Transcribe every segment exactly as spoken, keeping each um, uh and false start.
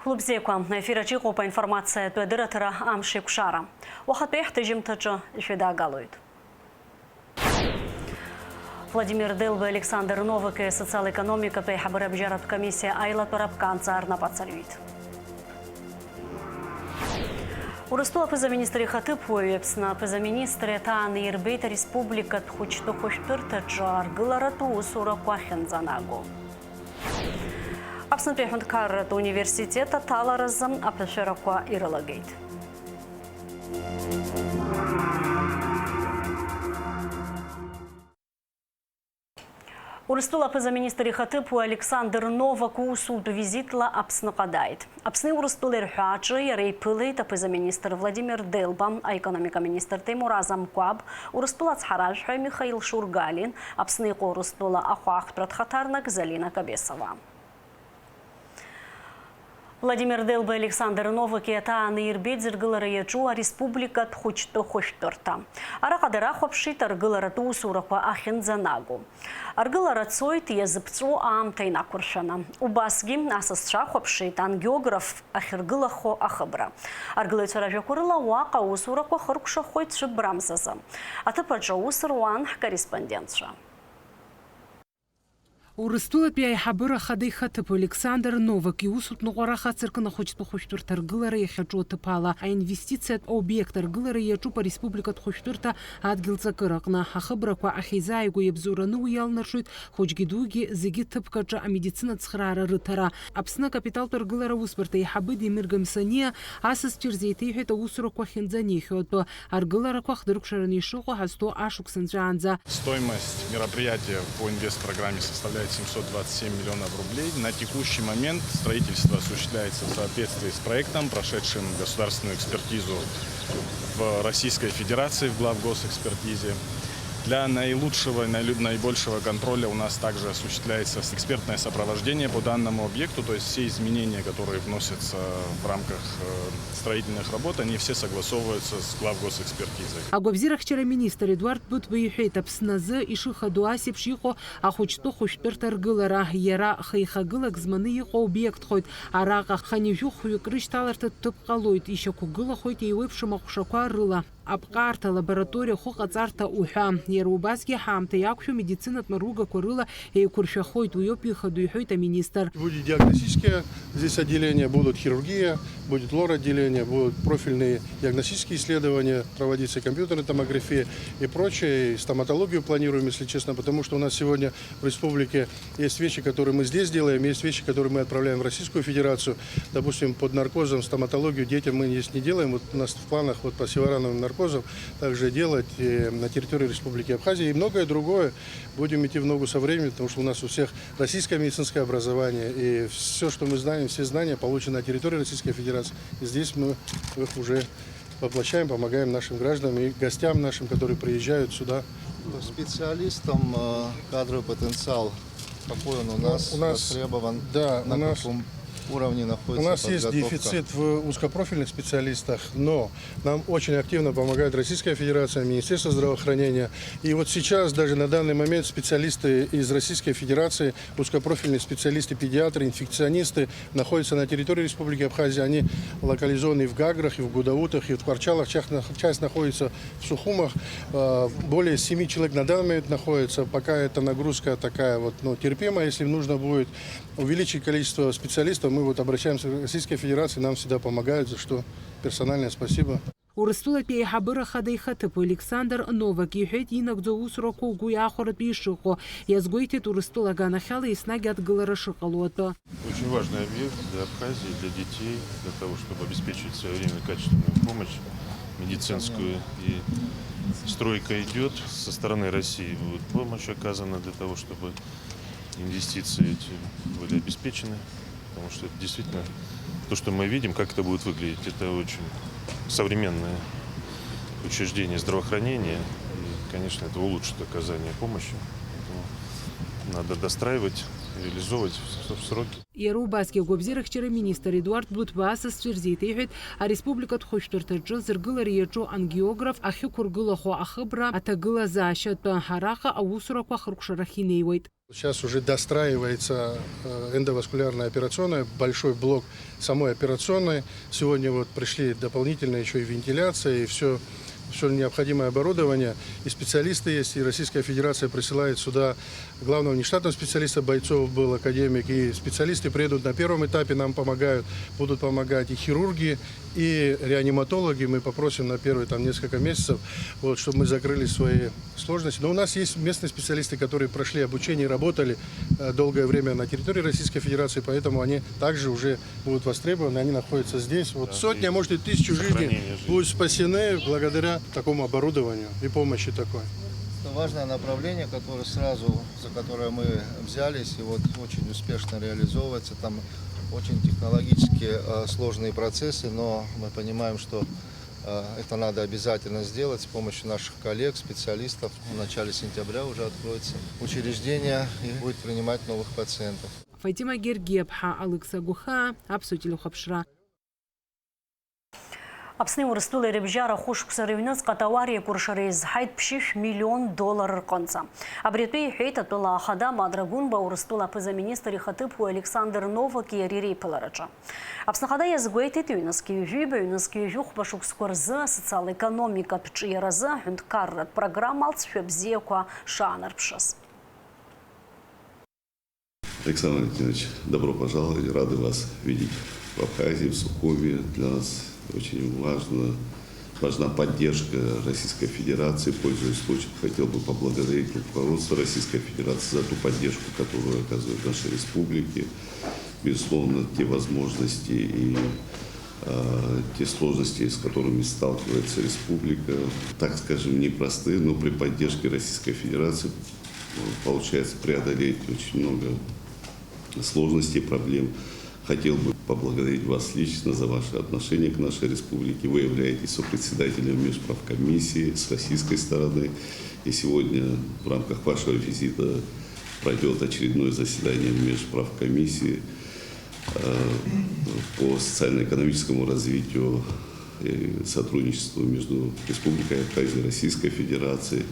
Лыбзиақәа, ефираҿ иҟоуп аинформациатә адырраҭара Амш еиқәшара. Уахатәи ҳҭыжьымҭаҿы ишәыдаагалоит. Владимир Делба Александр Новаки асоциал-економикатә аиҳабыра абжьаратә комиссиа аилатәара аԥкаанӡа рнапы ацарҩит. Урыстәыла аԥыза-министр ихаҭыԥуаҩи Аԥсны аԥыза-министри аҭааны ирбеит ареспубликатә хәыҷтәы хәышәтәырҭаҿы аргыларатә усурақәа ахьынӡанаго. Аԥснытәи аҳәынҭқарратә университет аҭаларазы аԥышәарақәа ирылагеит. Урыстәыла аԥыза-министр ихаҭыԥуаҩ Александр Новак усутә визитла Аԥсныҟа дааит. Аԥсни Урыстәылеи рҳәааҿы иара иԥылеит аԥыза-министр Владимир Делба, аекономика министр Ҭемур Азамқәаб, Урыстәыла ацҳаражәҳәаҩ Михаил Шургалин, Аԥсны иҟоу Урыстәыла ахәаахәҭратә хаҭарнак Залина Кабесова. Владимир Делба Александр Новаки аҭааны ирбеит зыргылара иаҿу ареспубликатә хәыҷтәы хәышәтәырҭа. Араҟа дара ахәаԥшит аргыларатә усурақәа ахьынӡанаго. Аргылара цоит иазыԥҵәоу аамҭа инақәыршәаны. Убасгьы асасцәа ахәаԥшит ангиограф ахьыргылахо ахыбра. Аргылаҩцәа ражәақәа рыла, уаҟа аусурақәа хыркәшахоит цәыббра амзазы. Аҭыԥ аҿы аус руан ҳкорреспондентцәа. Урыстәылатәи аиҳабыра ахада ихаҭыԥуаҩ Александр Новак иусутә ныҟәара ахацыркын ахәыҷтәы хәышәтәырҭа аргылара иахьаҿу аҭыԥ ала аинвестициатә обиект аргылара иаҿуп ареспубликатә хәышәтәырҭа адгьыл ҵакыра аҟны. Ахыбрақәа ахьизааигәоу иабзоураны уи иалнаршоит хәыҷгьы дугьы зегьы ҭыԥк аҿы амедицина ацхраара рыҭара. Аԥсны акапиталтә аргылара аусбарҭа аиҳабы Демир Гамсаниа асасцәа ирзеиҭеиҳәеит аусурақәа ахьынӡанихьоу атәы. Аргыларақәа хдыркәшараны ишыҟоу ҳазҭоу ашықәс анҵәаанӡа. Стоимость мероприятия по инвестпрограмме составляет семьсот двадцать семь миллионов рублей. На текущий момент строительство осуществляется в соответствии с проектом, прошедшим государственную экспертизу в Российской Федерации, в главгосэкспертизе. Для наилучшего и наилю-, наибольшего контроля у нас также осуществляется экспертное сопровождение по данному объекту, то есть все изменения, которые вносятся в рамках, э, строительных работ, они все согласовываются с главгосэкспертизой. Агәабзиарахьчара министр Едуард Быҭәба иҳәеит, Аԥсны азы ишыхадоу ас еиԥш иҟоу ахәыҷтәы хәышәтәырҭа аргылара, иара хеихагылак зманы иҟоу обиектхоит. Араҟа хынҩажәи хәҩык рышьҭаларҭатә ҭыԥ ҟалоит, ишьақәгылахоит еиуеиԥшым аҟәшақәа рыла. Аԥҟарҭа, лабораториа, ахәыҟаҵарҭа уҳәа. Иара убасгьы ҳаамҭа иақәшәо медицинатә маругақәа рыла еиқәыршәахоит, уиоуп ихадоу, иҳәоит аминистр. Будет диагностическое здесь отделение, будут хирургия, будет лор-отделение, будут профильные диагностические исследования проводиться, компьютерная томография и прочее. И стоматологию планируем, если честно, потому что у нас сегодня в республике есть вещи, которые мы здесь делаем, есть вещи, которые мы отправляем в Российскую Федерацию. Допустим, под наркозом стоматологию детям мы здесь не делаем. Вот у нас в планах вот по севорановым наркозам также делать, э, на территории Республики Абхазия и многое другое. Будем идти в ногу со временем, потому что у нас у всех российское медицинское образование, и всё, что мы знаем, все знания получены на территории Российской Федерации. И здесь мы их уже воплощаем, помогаем нашим гражданам и гостям нашим, которые приезжают сюда. По специалистам, э, кадровый потенциал какой он у нас, у нас, востребован, да, на каком уровне находится подготовка? У нас есть дефицит в узкопрофильных специалистах, но нам очень активно помогает Российская Федерация, Министерство здравоохранения. И вот сейчас, даже на данный момент, специалисты из Российской Федерации, узкопрофильные специалисты, педиатры, инфекционисты, находятся на территории Республики Абхазия. Они локализованы и в Гаграх, и в Гудаутах, и в Кварчалах. Часть нах-, часть находится в Сухумах. Э, более семи человек на данный момент находится. Пока эта нагрузка такая вот, ну, терпимая. Если нужно будет увеличить количество специалистов, мы вот обращаемся в Российской Федерации, нам всегда помогают, за что персональное спасибо. Урыстәылатәи аиҳабыра ахада ихаҭыԥуаҩ Александр Новак иҳәеит, инагӡоу аусурақәа угәы иахәаратәы ишыҟоу. Иазгәеиҭеит, Урыстәыла аганахьала еснагь адгылара шыҟало атәы. Очень важный объект для Абхазии, для детей, для того, чтобы обеспечить своевременную качественную помощь медицинскую. И стройка идёт, со стороны России будет помощь оказана для того, чтобы инвестиции эти были обеспечены, потому что это действительно то, что мы видим, как это будет выглядеть. Это очень современное учреждение здравоохранения, и, конечно, это улучшит оказание помощи. Поэтому надо достраивать, реализовывать в, в сроки. Иара убасгьы агәабзиарахьчара аминистр Едуард Быҭәба асасцәа ирзеиҭеиҳәеит ареспубликатә хәышәтәырҭаҿы зыргылара иаҿу ангиограф ахьықәыргылахо ахыбра аҭагылазаашьа атәы. Араҟа аусурақәа ахыркәшарахь инеиуеит. Сейчас уже достраивается э, эндоваскулярная операционная, большой блок самой операционной. Сегодня вот пришли дополнительно еще и вентиляция, и все, все необходимое оборудование. И специалисты есть, и Российская Федерация присылает сюда главного внештатного специалиста, бойцов был академик, и специалисты приедут на первом этапе, нам помогают, будут помогать и хирурги, и реаниматологи. Мы попросим на первые там несколько месяцев, вот, чтобы мы закрыли свои сложности. Но у нас есть местные специалисты, которые прошли обучение и работали э, долгое время на территории Российской Федерации, поэтому они также уже будут востребованы, они находятся здесь. Вот сотни, а может и тысячу жизней будут спасены благодаря такому оборудованию и помощи такой. Это важное направление, которое сразу, за которое мы взялись, и вот очень успешно реализовывается. Там очень технологически э, сложные процессы, но мы понимаем, что э, это надо обязательно сделать с помощью наших коллег, специалистов. В начале сентября уже откроется учреждение и будет принимать новых пациентов. Фатима Гергиаԥҳа, Алықьса Гәыхаа, Аԥсуа телехәаԥшра. Аԥсни Урыстәылеи рыбжьара хәышықәса рыҩныҵҟа атауар еикәыршара иазҳаит ԥшьышә миллион доллар рҟынӡа. Абри атәы иҳәеит атәыла ахада Мадра Гәынба Урыстәыла аԥыза-министр ихаҭыԥуаҩ Александр Новаки иареи реиԥылараҿы. Аԥсны Ахада иазгәеиҭеит, ҩнызқь ҩажәиба, ҩнызқь ҩажәихәба шықәсқәа рзы асоциал-економикатә ҿиаразы аҳәынҭқарратә программа алҵшәа бзиақәа шаанарԥшыз. Александр Валентинович, добро пожаловать. Рады вас видеть в Абхазии, в Сухуме. Для нас очень важно, важна поддержка Российской Федерации. Пользуясь случаем, хотел бы поблагодарить руководство Российской Федерации за ту поддержку, которую оказывает нашей республике. Безусловно, те возможности и э, те сложности, с которыми сталкивается республика, так скажем, непросты, но при поддержке Российской Федерации э, получается преодолеть очень много сложностей, проблем. Хотел бы поблагодарить вас лично за ваше отношение к нашей республике. Вы являетесь сопредседателем межправкомиссии с российской стороны. И сегодня в рамках вашего визита пройдет очередное заседание межправкомиссии э, по социально-экономическому развитию и сотрудничеству между Республикой Абхазия и Российской Федерацией.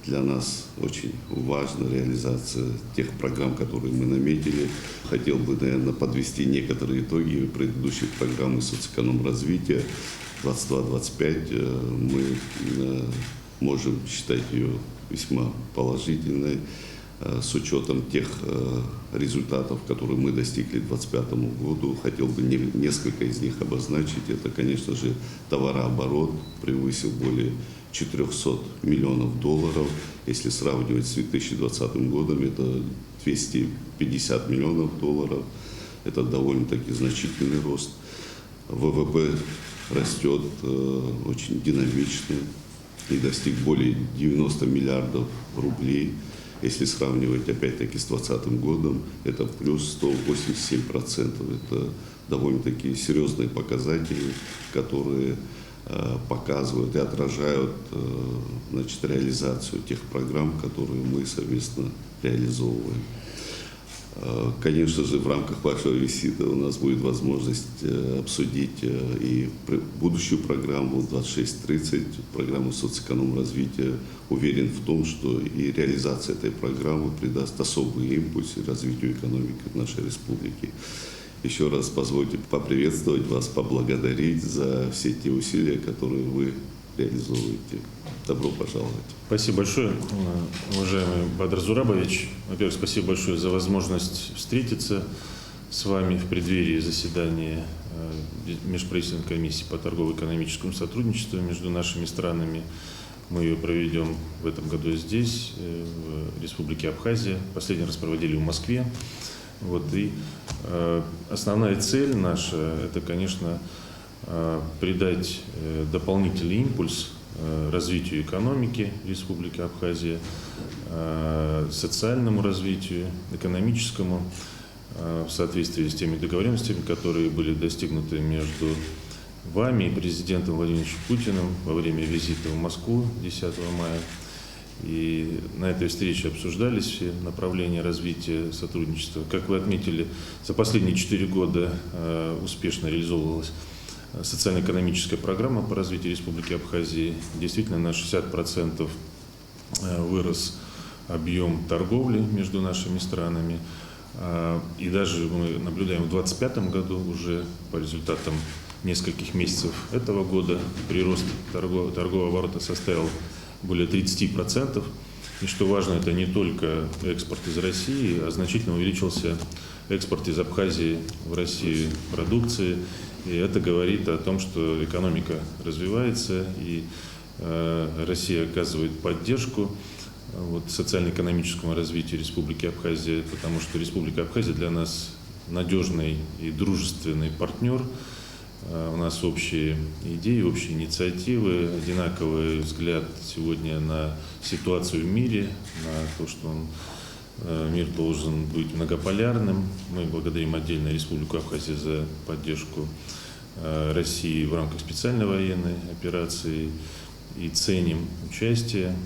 Для нас очень важна реализация тех программ, которые мы наметили. Хотел бы, наверное, подвести некоторые итоги предыдущих программ и соцэкономразвития. Двадцать два двадцать пять э, мы э, можем считать ее весьма положительной. Э, с учётом тех э, результатов, которые мы достигли к двадцать пятому году, хотел бы не- несколько из них обозначить. Это, конечно же, товарооборот превысил более четырёхсот миллионов долларов. Если сравнивать с две тысячи двадцатым годом, это двести пятьдесят миллионов долларов. Это довольно-таки значительный рост. В В П растёт э, очень динамично и достиг более девяноста миллиардов рублей. Если сравнивать опять-таки с двадцатым годом, это плюс сто восемьдесят семь процентов. Это довольно-таки серьёзные показатели, которые э, показывают и отражают э, значит, реализацию тех программ, которые мы совместно реализовываем. Э, Конечно же, в рамках вашего визита у нас будет возможность э, обсудить э, и пр- будущую программу двадцать шесть тридцать, программу соцэкономразвития. Уверен в том, что и реализация этой программы придаст особый импульс и развитию экономики нашей республики. Еще раз позвольте поприветствовать вас, поблагодарить за все те усилия, которые вы реализовываете. Добро пожаловать. Спасибо большое, э, уважаемый Бадр Зурабович. Во-первых, спасибо большое за возможность встретиться с вами в преддверии заседания э, межправительственной комиссии по торгово-экономическому сотрудничеству между нашими странами. Мы ее проведем в этом году здесь, э, в Республике Абхазия. Последний раз проводили в Москве. Вот, и э, основная цель наша, это, конечно, э, придать э, дополнительный импульс э, развитию экономики Республики Абхазия, э, социальному развитию, экономическому, э, в соответствии с теми договорённостями, которые были достигнуты между вами и президентом Владимировичем Путиным во время визита в Москву десятого мая. И на этой встрече обсуждались все направления развития сотрудничества. Как вы отметили, за последние четыре года э, успешно реализовывалась социально-экономическая программа по развитию Республики Абхазии. Действительно, на шестьдесят процентов э, вырос объём торговли между нашими странами. А, и даже мы наблюдаем в двадцать пятом году, уже по результатам нескольких месяцев этого года, прирост торго-, торгового оборота составил более тридцати процентов. И что важно, это не только экспорт из России, а значительно увеличился экспорт из Абхазии в Россию продукции. И это говорит о том, что экономика развивается, и, э, Россия оказывает поддержку, э, вот, социально-экономическому развитию Республики Абхазия, потому что Республика Абхазия для нас надёжный и дружественный партнёр. Э, у нас общие идеи, общие инициативы, одинаковый взгляд сегодня на ситуацию в мире, на то, что он, э, мир должен быть многополярным. Мы благодарим отдельно Республику Абхазия за поддержку, э, России в рамках специальной военной операции и ценим участие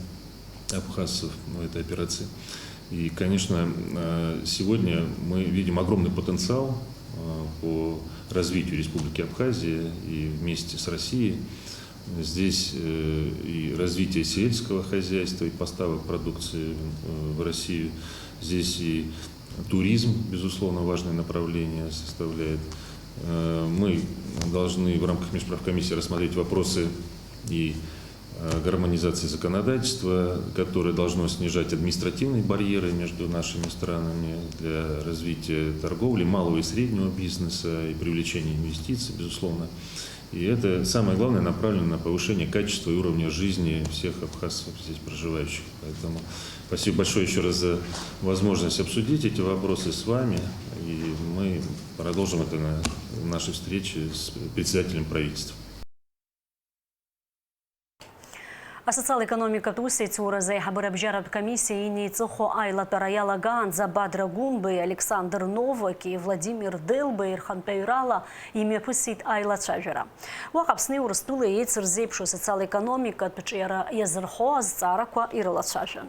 абхазцев в этой операции. И, конечно, э, сегодня мы видим огромный потенциал, э, по развитию Республики Абхазия и вместе с Россией. Здесь, э, и развитие сельского хозяйства, и поставок продукции, э, в Россию. Здесь и туризм, безусловно, важное направление составляет. Э, мы должны в рамках межправкомиссии рассмотреть вопросы и, э, гармонизации законодательства, которое должно снижать административные барьеры между нашими странами для развития торговли, малого и среднего бизнеса и привлечения инвестиций, безусловно. И это, самое главное, направлено на повышение качества и уровня жизни всех абхазцев, здесь проживающих. Поэтому спасибо большое ещё раз за возможность обсудить эти вопросы с вами. И мы продолжим это на нашей встрече с председателем правительства. Асоциал-економикатә усеицуразы аиҳабыра абжьаратә комиссиа инеиҵыху аилатәара иалагаанӡа Бадра Гәымбеи, Александр Новаки, Владимир Делбеи рхантәаҩрала имҩаԥысит аилацәажәара. Уаҟа Аԥсни Урыстәылеи еицырзеиԥшу асоциал-економикатә ҿиара иазырхо азҵаарақәа ирылацәажәан.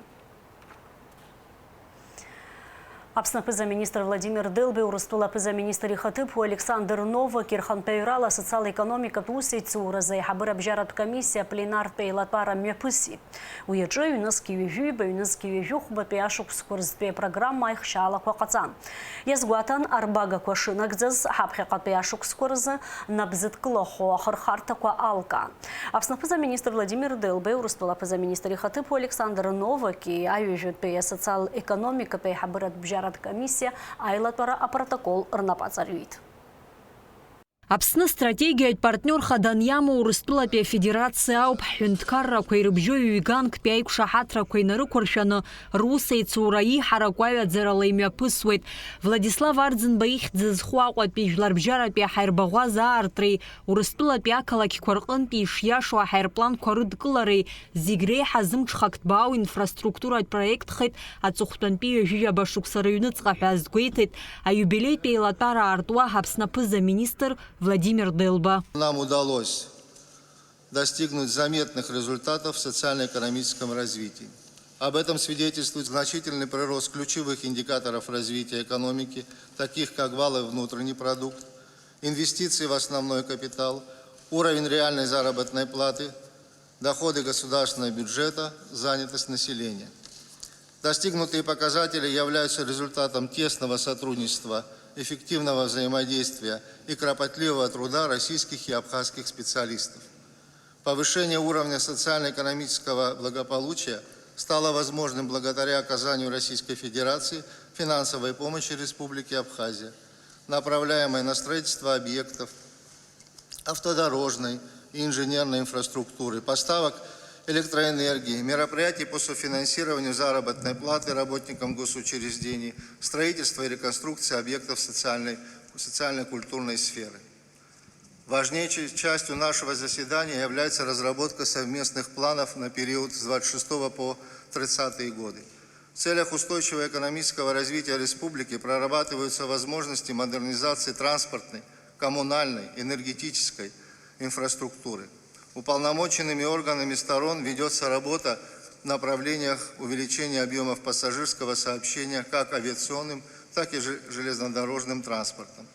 Аԥсны аԥыза-министр Владимир Делбеи, Урыстәыла аԥыза-министр ихаҭыԥуаҩ Александр Новак ирхантәаҩрала асоциал-економикатә усеицуразы аиҳабыра абжьаратә комиссиа апленартә еилатәара мҩаԥысит. Уи аҿы ҩнызқь ҩажәи ҩба, ҩнызқь ҩажәи хәбатәи ашықәсқәа рзтәи апрограмма аихшьаалақәа ҟаҵан. Иазгәаҭан, арбагақәа шынагӡаз, ҳаԥхьаҟатәи ашықәсқәа рзы нап зыдкылахо ахырхарҭақәа алкаан. Аԥсны аԥыза-министр Владимир Делбеи, Урыстәыла аԥыза-министр ихаҭыԥуаҩ Александр Новаки аҩажәатәи асоциал-економикатә аиҳабыратә бжьаратә комиссиа аилатәара апротокол рнапаҵаҩит. Аԥсны стратегиатә партниор хаданы иамоу Урыстәылатәи Афедерациа ауп ҳҳәынҭқаррақәа ирыбжьоу ҩганктәи аиқәшаҳаҭрақәа инарықәыршәаны русеицура иҳараку аҩаӡарала имҩаԥысуеит. Владислав Арӡынба ихьӡ зху Аҟәатәи жәларбжьаратәи аҳаирбаӷәаза аартреи Урыстәылатәи ақалақьқәа рҟынтәи ишиашоу аҳаирпланқәа рыдкылареи зегь реиҳа зымҽхак ҭбаау инфраструктуратә проектхеит аҵыхәтәантәи ҩажәи жәаба шықәса рыҩныҵҟа ҳәа азгәеиҭеит аиубилеитә еилатәара аартуа Аԥсны аԥыза-министр Владимир Делба. Нам удалось достигнуть заметных результатов в социально-экономическом развитии. Об этом свидетельствует значительный прирост ключевых индикаторов развития экономики, таких как валовый внутренний продукт, инвестиции в основной капитал, уровень реальной заработной платы, доходы государственного бюджета, занятость населения. Достигнутые показатели являются результатом тесного сотрудничества, эффективного взаимодействия и кропотливого труда российских и абхазских специалистов. Повышение уровня социально-экономического благополучия стало возможным благодаря оказанию Российской Федерации финансовой помощи Республике Абхазия, направляемой на строительство объектов автодорожной и инженерной инфраструктуры, поставок электроэнергии, мероприятий по софинансированию заработной платы работникам госучреждений, строительства и реконструкции объектов социальной, социально-культурной сферы. Важнейшей частью нашего заседания является разработка совместных планов на период с двадцать шестого по тридцатые годы. В целях устойчивого экономического развития республики прорабатываются возможности модернизации транспортной, коммунальной, энергетической инфраструктуры. Уполномоченными органами сторон ведётся работа в направлениях увеличения объёмов пассажирского сообщения как авиационным, так и же-, железнодорожным транспортом,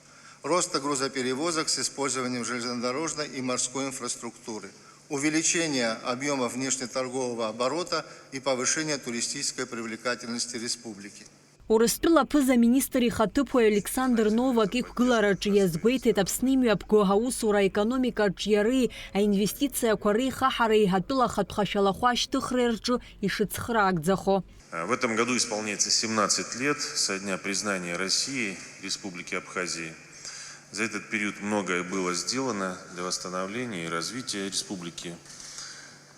роста грузоперевозок с использованием железнодорожной и морской инфраструктуры, Увеличение объема внешнеторгового оборота и повышение туристической привлекательности республики. Урыстәыла аԥыза-министр ихаҭыԥуаҩ Александр Новак иқәгылараҿы иазгәеиҭеит Аԥсны имҩаԥго аусура аекономика аҿиареи аинвестициақәа реихаҳареи атәыла ахатә хашәалахәы ашьҭыхреи рҿы ишыцхраагӡахо. В этом году исполняется семнадцать лет со дня признания России Республики Абхазии. За этот период многое было сделано для восстановления и развития республики.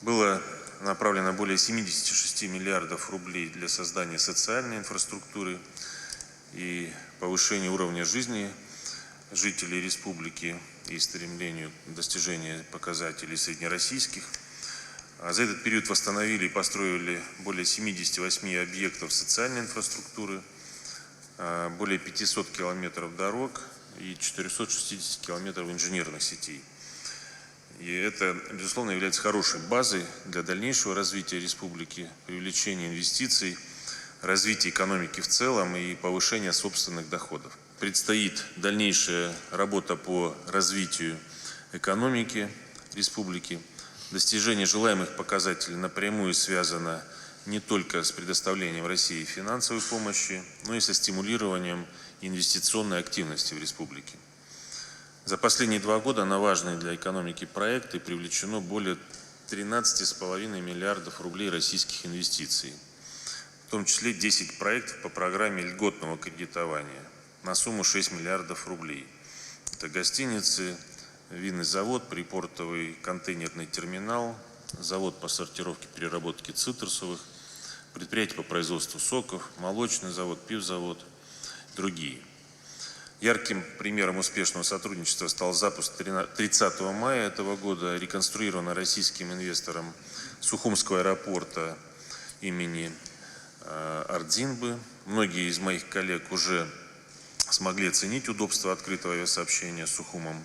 Было направлено более семидесяти шести миллиардов рублей для создания социальной инфраструктуры и повышения уровня жизни жителей республики и стремлению к достижению показателей среднероссийских. А за этот период восстановили и построили более семидесяти восьми объектов социальной инфраструктуры, а, более пятисот километров дорог и четырёхсот шестидесяти километров инженерных сетей. И это, безусловно, является хорошей базой для дальнейшего развития республики, привлечения инвестиций, развития экономики в целом и повышения собственных доходов. Предстоит дальнейшая работа по развитию экономики республики. Достижение желаемых показателей напрямую связано не только с предоставлением России финансовой помощи, но и со стимулированием инвестиционной активности в республике. За последние два года на важные для экономики проекты привлечено более тринадцати с половиной миллиардов рублей российских инвестиций, в том числе десять проектов по программе льготного кредитования на сумму шесть миллиардов рублей. Это гостиницы, винный завод, припортовый контейнерный терминал, завод по сортировке и переработке цитрусовых, предприятие по производству соков, молочный завод, пивзавод, другие. Ярким примером успешного сотрудничества стал запуск трина- тридцатого мая этого года реконструированного российским инвестором Сухумского аэропорта имени э, Ардзинбы. Многие из моих коллег уже смогли оценить удобство открытого авиасообщения с Сухумом.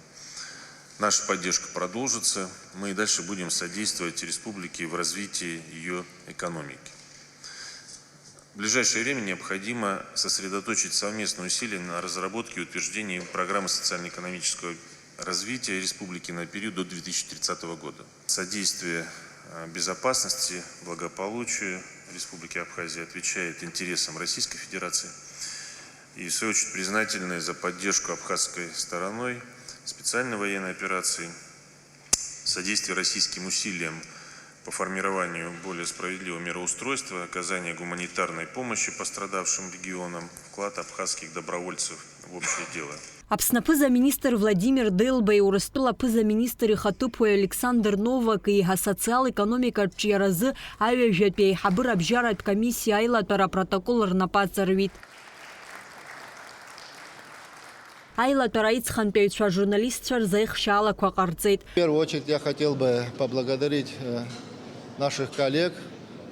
Наша поддержка продолжится. Мы и дальше будем содействовать республике в развитии ее экономики. В ближайшее время необходимо сосредоточить совместные усилия на разработке и утверждении программы социально-экономического развития республики на период до две тысячи тридцатого года. Содействие э, безопасности, благополучию Республики Абхазия отвечает интересам Российской Федерации. И в свою очередь признательны за поддержку абхазской стороной специальной военной операции, содействие российским усилиям по формированию более справедливого мироустройства, оказание гуманитарной помощи пострадавшим регионам, вклад абхазских добровольцев в общее дело. Аԥсны аԥыза-министр Владимир Делбеи Урыстәыла аԥыза-министр ихаҭыԥуаҩ Александр Новаки асоциал-економикатә ҿиаразы аҩажәатәи аиҳабыра абжьаратә комиссиа аилатәара апротокол рнапы аҵарҩит. Аилатәара аицхантәаҩцәа ажурналистцәа рзы аихшьаалақәа ҟарҵеит. В первую очередь я хотел бы поблагодарить э, наших коллег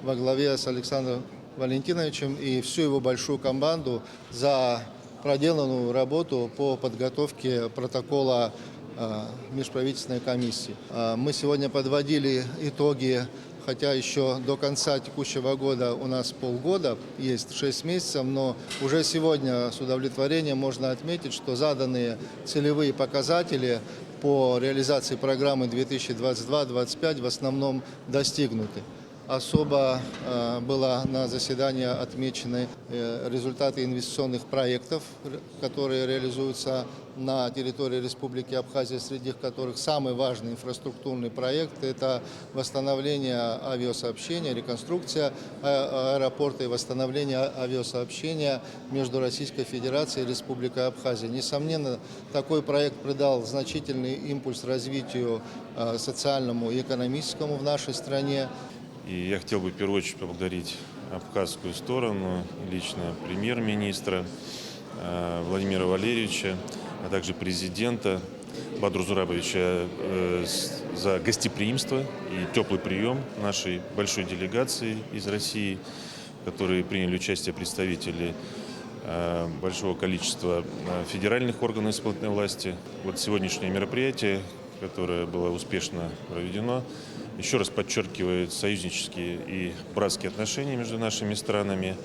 во главе с Александром Валентиновичем и всю его большую команду за проделанную работу по подготовке протокола э, межправительственной комиссии. Э, Мы сегодня подводили итоги, хотя еще до конца текущего года у нас полгода, есть шесть месяцев, но уже сегодня с удовлетворением можно отметить, что заданные целевые показатели по реализации программы две тысячи двадцать два двадцать пять в основном достигнуты. Особо э, было на заседании отмечены э, результаты инвестиционных проектов, р- которые реализуются на территории Республики Абхазия, среди которых самый важный инфраструктурный проект — это восстановление авиасообщения, реконструкция а- аэропорта и восстановление авиасообщения между Российской Федерацией и Республикой Абхазия. Несомненно, такой проект придал значительный импульс развитию э, социальному и экономическому в нашей стране. И я хотел бы в первую очередь поблагодарить абхазскую сторону, лично премьер-министра э, Владимира Валерьевича, а также президента Бадру Зурабовича э, с- за гостеприимство и теплый прием нашей большой делегации из России, в которой приняли участие представители э, большого количества э, федеральных органов исполнительной власти. Вот сегодняшнее мероприятие, которое было успешно проведено, еще раз подчеркивает союзнические и братские отношения между нашими странами.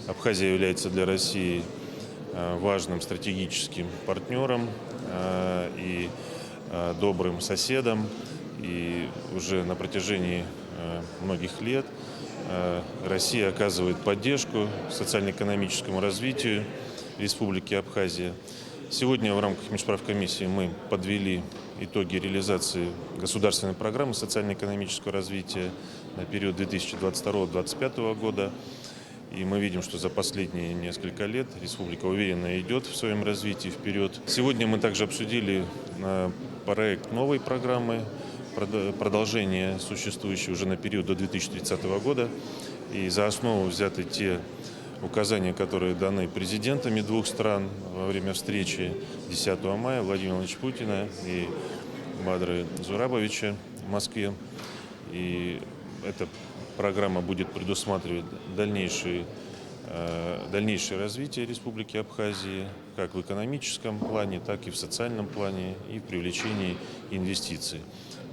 Абхазия является для России э, важным стратегическим партнером э, и э, добрым соседом. И уже на протяжении э, многих лет э, Россия оказывает поддержку социально-экономическому развитию Республики Абхазия. Сегодня в рамках межправкомиссии мы подвели итоги реализации государственной программы социально-экономического развития на период две тысячи двадцать второго двадцать пятого года. И мы видим, что за последние несколько лет республика уверенно идет в своем развитии вперед. Сегодня мы также обсудили э, проект новой программы, продо- продолжение существующей уже на период до две тысячи тридцатого года. И за основу взяты те указания, которые даны президентами двух стран во время встречи десятого мая Владимира Владимировича Путина и Бадры Зурабовича в Москве. И эта программа будет предусматривать дальнейшие, э, дальнейшее развитие Республики Абхазии как в экономическом плане, так и в социальном плане и в привлечении инвестиций.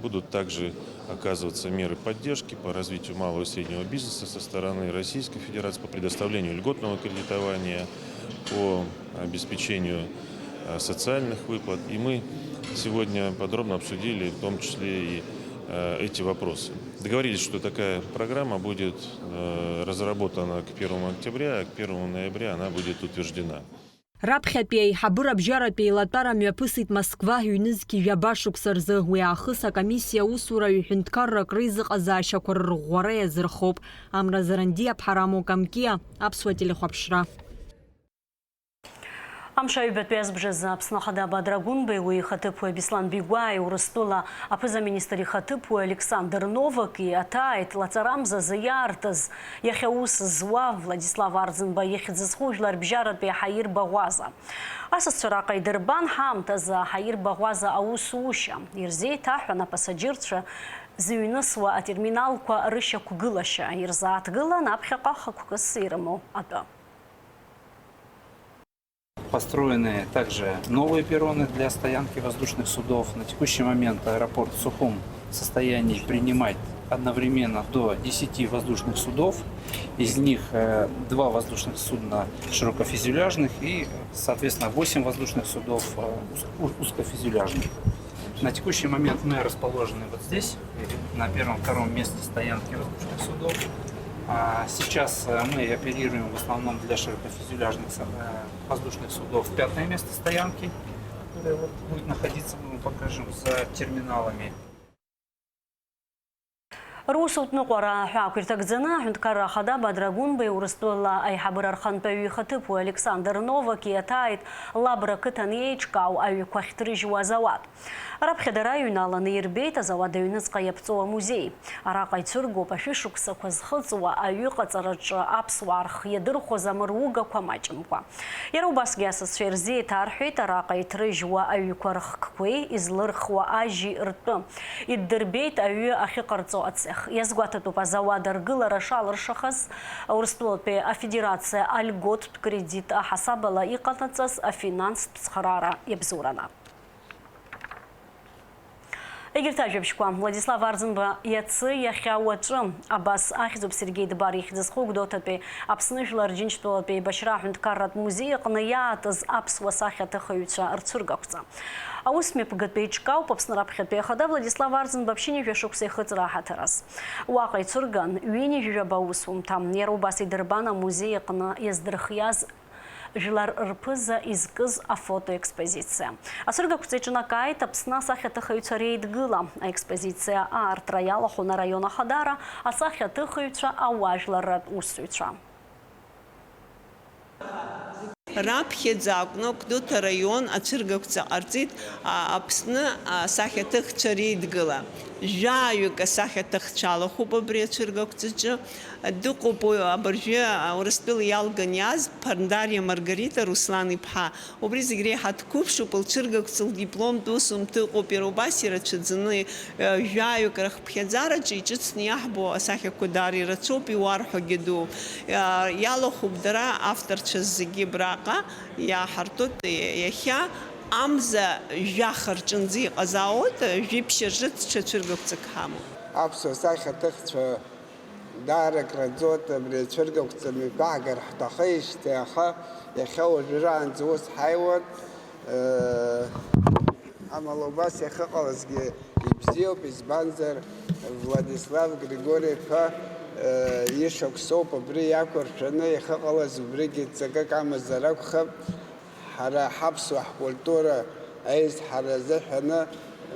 Будут также оказываться меры поддержки по развитию малого и среднего бизнеса со стороны Российской Федерации, по предоставлению льготного кредитования, по обеспечению э, социальных выплат. И мы сегодня подробно обсудили в том числе и э, эти вопросы. Договорились, что такая программа будет э, разработана к первому октября, а к первому ноября она будет утверждена. Раԥхьатәи аиҳабыра абжьаратәи еилатәара мҩаԥысит Москва ҩнызқьи жәаба шықәса рзы. Уи аахыс акомиссиа аусура ҩ-ҳәынҭқаррак реизыҟазаашьақәа рырӷәӷәара иазырхоуп. Амра Заранди, Аԥҳараму Камкиа, Аԥсуа телехәаԥшра. Амш аҩбатәи азбжазы Аԥсны Ахада Бадра Гәынбеи уи ихаҭыԥуаҩ Беслан Бигәааи Урыстәыла аԥыза-министр ихаҭыԥуаҩ Александр Новаки аҭааит лаҵарамзазы иаартыз иахьа аус зуа Владислав Арӡынба ихьӡ зху жәларбжьаратәи аҳаирбаӷәаза. Асасцәа раҟа идырбан ҳаамҭазы аҳаирбаӷәаза аусушьа. Ирзеиҭаҳәан апасаџьырцәа зыҩнысуа атерминалқәа рышьақәгылашьа ирзааҭгылан аԥхьаҟа хықәкыс ирымоу атәы. Построены также новые перроны для стоянки воздушных судов. На текущий момент аэропорт в сухом состоянии принимает одновременно до десяти воздушных судов. Из них э, два воздушных судна широкофюзеляжных и, соответственно, восемь воздушных судов э, узкофюзеляжных. На текущий момент мы расположены вот здесь, на первом-втором месте стоянки воздушных судов. А сейчас э, мы оперируем в основном для широкофюзеляжных воздушных судов пятое место стоянки, которое вот будет находиться, мы вам покажем, за терминалами. Русутә ныҟәара ҳәа ақәирҭагӡаны аҳәынҭқарра ахада Бадра Гәынбеи Урыстәыла аиҳабыра рхантәаҩы ихаҭыԥуаҩ Александр Новаки иаҭааит Лабра қыҭан еиҿкаау аҩқәа ахьҭрыжьуа азауад. Раԥхьа дара иҩналаны ирбеит азауад аҩныҵҟа иаԥҵоу амузеи. Араҟа ицәыргоуп ашәышықәсақәа зхыҵуа аҩыҟаҵараҿы аԥсуаа рхы иадырхәоз амыругақәа маҷымкәа. Иара убасгьы асасцәа ирзеиҭарҳәеит араҟа иҭрыжьуа аҩқәа рыхкқәеи излырхуа ажьи ртәы. Иддырбеит аҩы ахьыҟарҵо ацех. Иазгәаҭатәуп азауад аргылара шалыршахаз, Урыстәылатәи Афедерациа альготтә кредит аҳасабала иҟанаҵаз афинанстә цхыраара иабзоураны. Егьырҭ ажәабжьқәа Владислав Арӡынба иацы, иахьа, уаҵәы. Абас ахьӡуп Сергеи Дбар ихьӡ зху Гәдоуҭатәи Аԥсны Жәлар Џьынџьтәылатәи еибашьра аҳәынҭқарратә музеи аҟны иаатыз аԥсуа сахьаҭыхыҩцәа рцәыргақәҵа. Аус мҩаԥгатәы еиҿкаауп Аԥсны раԥхьатәи ахада Владислав Арӡынба ԥшьынҩажәа шықәса ихыҵра аҳаҭыраз. Уаҟа ицәырган ҩынҩажәаба аусумҭа, иара убас идырбан амузеи аҟны иаздырхиаз Жәлар рԥыза изкыз афотоекспозициа. Ацәыргақәҵа иҿнакааит Аԥсны асахьаҭыхыҩцәа реидгыла. Аекспозициа аартра иалахәын араион ахадара, асахьаҭыхыҩцәа, ауаажәларратә усзуҩцәа. Раԥхьаӡа акәны Гәдоуҭа араион ацәыргақәҵа ҟарҵеит Аԥсны асахьаҭыхцәа реидгыла. Жәаҩык асахьаҭыхцәа алахәуп абри ацәыргақәҵаҿы. Дыҟоуп уи абыржәы Урыстәыла иалган иааз Ԥандариа Маргарита Руслан-иԥҳа. Убри зегь реиҳа дқәыԥшуп, лцәыргақәҵа лдипломтә усумҭа ыҟоуп, иара убас ирацәаӡаны жәаҩык рыхԥхьаӡараҿы иҿыцны иаҳбо асахьақәа даара ирацәоуп, иуарҳәогьы дууп. Иалахәуп дара авторцәа зегьы абраҟа, иааҳартуеит иахьа. Амза жәаха рҿынӡа иҟазаауеит, жәиԥшь рҿы даҽа цәыргақәҵак ҳамоуп. Аԥсуа сахьаҭыхцәа даара краӡоит абри ацәыргақәҵа мҩаԥаҳгар ҳҭахеижьҭеи, аха иахьа уажәраанӡа ус ҳаиуан. Амала убас иахьыҟалазгьы ибзиоуп, избанзар Владислав Григори-иԥа, э, ишықәсоуп абри иақәыршәаны иахьыҟалаз, убригьы ҵакык амазар акәхап. Ҳара ҳаԥсуа ҳкультура аизҳара азыҳәаны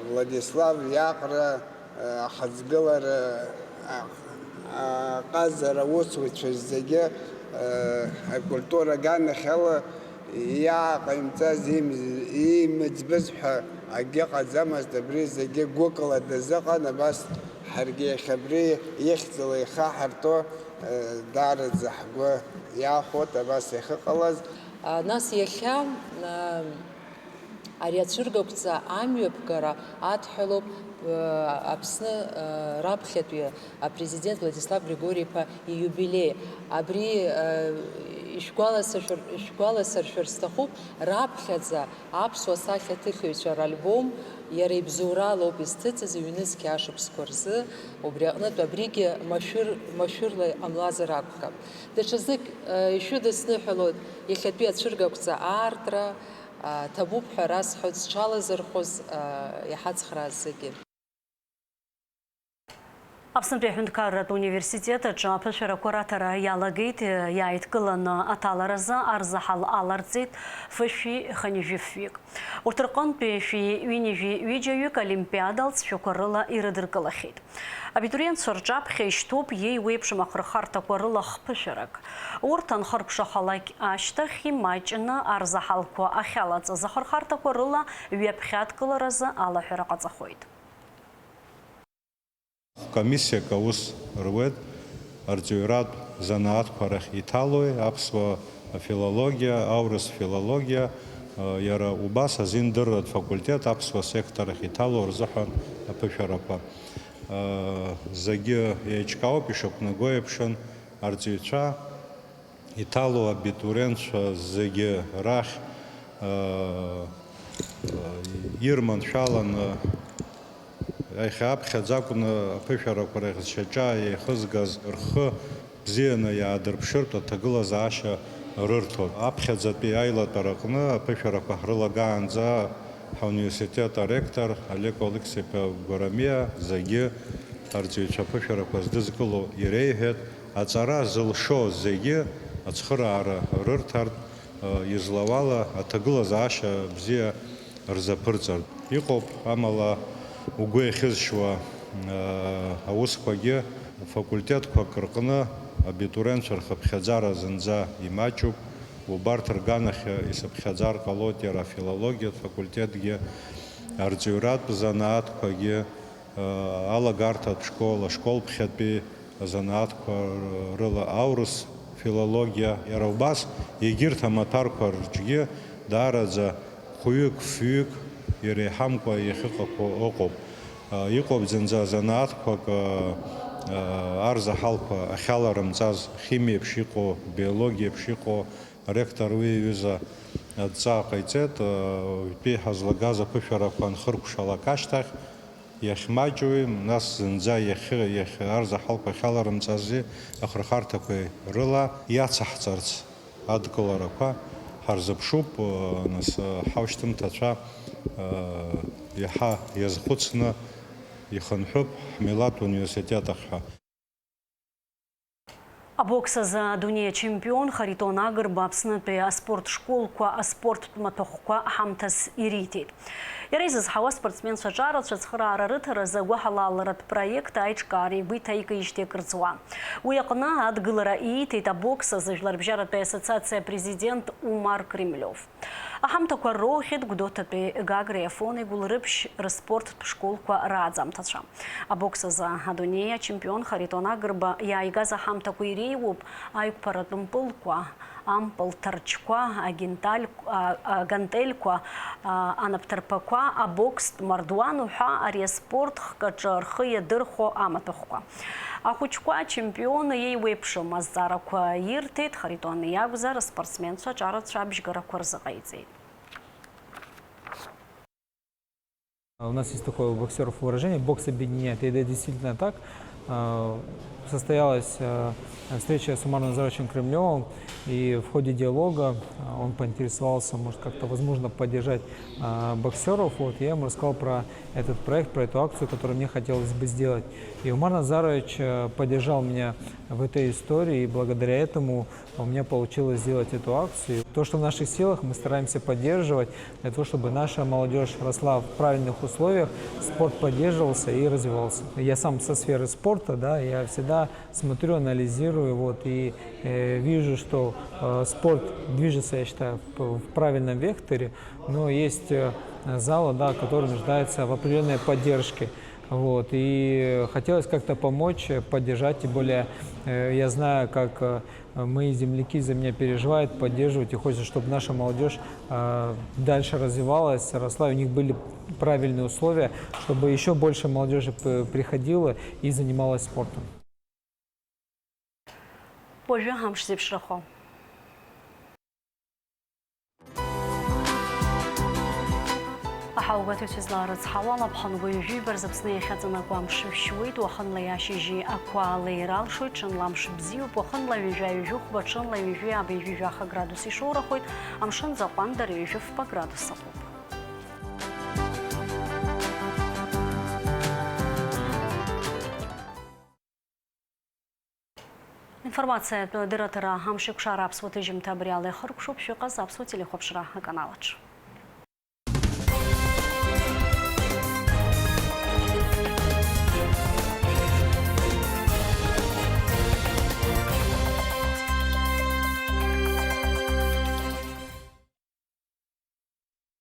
Владислав иаҟара, э, аҳаӡгылара, а-, аҟазара аусуцәа зегьы, э, акультура аганахьала иааҟаимҵаз, им-, имыӡбыз ҳәа акгьы ҟаӡамызт, абри зегьы гәыкала дазыҟан, абас ҳаргьы иахьа абри ихьӡала ихаҳарҭәо, э, даараӡа ҳгәы иахәоит, абас иахьыҟалаз. А, нас иахьа, а, ари ацәыргақәҵа амҩаԥгара адҳәалоуп, а, Аԥсны, а, раԥхьатәи апрезидент Владислав Григори-иԥа ииубилеи. Абри, а, ишәгәаласыршәар-, ишәгәаласыршәар сҭахуп, раԥхьаӡа аԥсуа сахьаҭыхҩцәа ральбом иара ибзоурала ауп изҭыҵыз ҩнызқь ашықәсқәа рзы, убри аҟнытә абригьы машәыр-, машәырла иҟамлазар акәхап. Даҽазнык, э, ишәыдысныҳәалоит иахьатәи ацәыргақәҵа аартра, а, ҭабуп ҳәа расҳәоит зҽалазырхәыз, а, иҳацхрааз зегьы. Аԥснытәи аҳәынҭқарратә университет аҿы аԥышәарақәа раҭара иалагеит, иааидкыланы аҭаларазы арзаҳал аларҵеит фышәи хынҩажәи фҩык. Урҭ рҟынтәи шәи ҩынҩажәи ҩыџьаҩык олимпиада алҵшәақәа рыла ирыдыркылахьеит. Абитуриентцәа рҿаԥхьа ишьҭоуп иеиуеиԥшым ахырхарҭақәа рыла хԥышәарак. Урҭ анхыркәшахалак ашьҭахь имаҷны арзаҳалқәа ахьалаҵаз ахырхарҭақәа рыла ҩаԥхьа адкыларазы алаҳәара ҟаҵахоит. Хәкомиссиак аус руеит, арҵаҩратә занааҭқәа рахь иҭалои, аԥсуа афилологиа, аурыс филологиа, иара убас азиндырратә факультет аԥсуа сектор ахь иҭало рзыҳәан аԥышәарақәа. Зегьы еиҿкаауп, ишақәнаго еиԥшын, арҵаҩцәа иҭало абитуриентцәа зегьы рахь, аа, ирманшәаланы, иахьа аԥхьаӡа акәны аԥышәарақәа рахь зшьаҿа еихызгаз рхы бзианы иаадырԥшыртә аҭагылазаашьа рырҭоит. Аԥхьаӡатәи аилатәараҟны аԥышәарақәа ҳрылагаанӡа ҳауниверситет аректор Олег Алықьса-иԥа Гәарамиа зегьы арҵаҩцәа аԥышәарақәа здызкыло иреиҳәеит. Аҵара зылшо зегьы ацхыраара рырҭартә, излауала аҭагылазаашьа бзиа рзаԥырҵартә. Иҟоуп, амала, угәы иахьызшьуа, аусқәагьы факультетқәак рҟны абитуриентцәа рхыԥхьаӡара зынӡа имаҷуп. Убарҭ рганахь исыԥхьаӡар ҟалоит иара афилологиатә факультетгьы, арҵаҩратә занааҭқәагьы, алагарҭатә школ, ашколԥхьатәи азанааҭқәа рыла аурыс филологиа, иара убас егьырҭ амаҭәарқәа рҿгьы даараӡа хәҩык, фҩык иреиҳамкәа иахьыҟақәоу ыҟоуп. Иҟоуп зынӡа занааҭқәак, арзаҳалқәа ахьаларымҵаз, химиеиԥш иҟоу, биологиеиԥш иҟоу, аректор уи иҩыза адҵа ҟаиҵеит, уажәтәи ҳазлагаз аԥышәарақәа анхыркәшалак ашьҭахь, иахьмаҷуи, нас зынӡа иахьы-, иахьы-, арзаҳалқәа ахьаларымҵази ахырхарҭақәеи рыла иацаҳҵарц адкыларақәа ҳарзыԥшуп, нас, ҳаушьҭымҭацәа, иаҳа иазхәыцны ихынҳәып ҳмилаҭ университет ахь ҳәа. Абокс азы адунеи ачемпион Харитон Агрба Аԥснытәи аспорт школқәа аспорттә маҭәахәқәа ҳамҭас ириҭеит. Иара изызҳауа аспортсменцәа ҿарацәа ацхыраара рыҭаразы агәыҳалалратә проект аиҿкаара игәы иҭаикижьҭеи акыр ҵуан. Уи аҟны адгылара ииҭеит абокс азы Жәларбжьаратәи ассоциациа апрезидент Умар Кремлев. Аҳамҭақәа роухьеит Гәдоуҭатәи Гагреи Афонеи Гәылрыԥшь рыспорттә школқәа рааӡамҭацәа. Абокс азы адунеи ачемпион Харитон Агрба иааигаз аҳамҭақәа иреиуоуп аиқәԥаратә мпылқәа, ампыл ҭарчқәа, агенталь-, а, агантельқәа, а, анапҭарԥақәа, абокстә мардуан уҳәа ари аспорт хкаҿы рхы иадырхәо амаҭәахәқәа. Ахәыҷқәа ачемпион иеиуеиԥшым азҵаарақәа ирҭеит, Харитон иакәзар, аспортсменцәа аҿарацәа абжьгарақәа рзыҟаиҵеит. У нас есть такое у боксеров выражение: «Бокс объединяет». И это действительно так. А, Состоялась э, встреча с Умаром Назаровичем Кремлевым, и в ходе диалога э, он поинтересовался, может, как-то возможно поддержать э, боксеров. Вот, я ему рассказал про этот проект, про эту акцию, которую мне хотелось бы сделать. И Умар Назарович э, поддержал меня в этой истории, и благодаря этому у меня получилось сделать эту акцию. То, что в наших силах, мы стараемся поддерживать, для того, чтобы наша молодежь росла в правильных условиях, спорт поддерживался и развивался. Я сам со сферы спорта, да, я всегда смотрю, анализирую, вот, и э, вижу, что э, спорт движется, я считаю, в, в правильном векторе, но есть э, залы, да, которые нуждаются в определенной поддержке. Вот, и хотелось как-то помочь, э, поддержать, тем более э, я знаю, как э, мои земляки за меня переживают, поддерживают, и хочется, чтобы наша молодежь э, дальше развивалась, росла, и у них были правильные условия, чтобы еще больше молодежи п- приходило и занималась спортом. Уажәы амш зеиԥшрахо. Аҳауагәаҭаҩцәа излаарыцҳауа, ала ԥхынгәы ҩажәи жәибарзаԥсны иахьаҵанакуа амш шәшьуеит, уахынла иашьыжьи ақәа леира алшоит, ҽынла амш бзиоуп, уахынла ҩажәа-ҩажәи хәба, ҽынла ҩажәи ааба ҩажәи жәаха градус ишоурахоит, амшын ӡаҟәандара ҩажәи фба градус аҟоуп. Информациатә дырраҭара амшеикәшара аԥсуа ҭыжьымҭа абри ала ихыркәшоуп, шәыҟаз аԥсуа телехәаԥшра аканал аҿы.